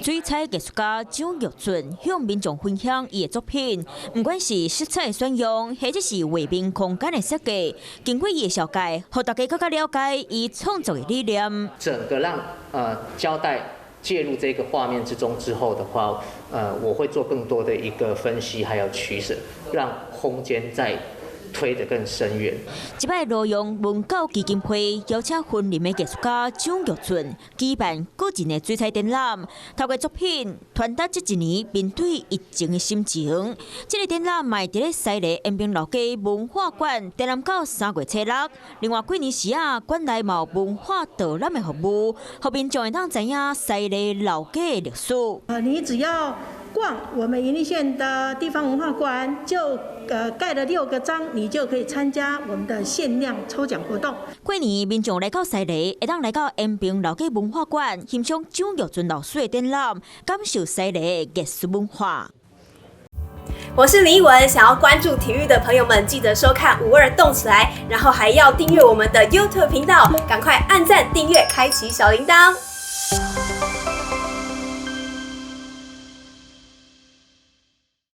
水彩藝術家蔣玉俊向民眾分享伊的作品，毋管是色彩的選用，或者是畫面空間的設計，經過伊的紹介，予大家閣較了解伊創作的理念。整個讓膠帶介入這個畫面之中之後的話，我會做更多的一個分析，還有取捨，讓空間再推得更深遠。這擺羅陽文教基金會邀請雲林的藝術家蔣玉俊舉辦個人的水彩展覽，透過作品傳達這一年面對疫情的心情。這个展覽嘛會佇咧西螺延平老街文化館展覽到3月初六。另外過年時啊，館內嘛有文化導覽的服務，予民眾會當知影西螺老街的歷史。你只要逛我們雲林縣的地方文化館，就蓋了六個章，你就可以參加我們的限量抽獎活動。過年民眾來到西螺，會當來到延平老街文化館欣賞蔣玉俊老師的展覽，感受西螺的藝術文化。我是林奕文，想要關注體育的朋友們，記得收看五二動起來，然後還要訂閱我們的 YouTube 頻道，趕快按讚、訂閱、開啟小鈴鐺。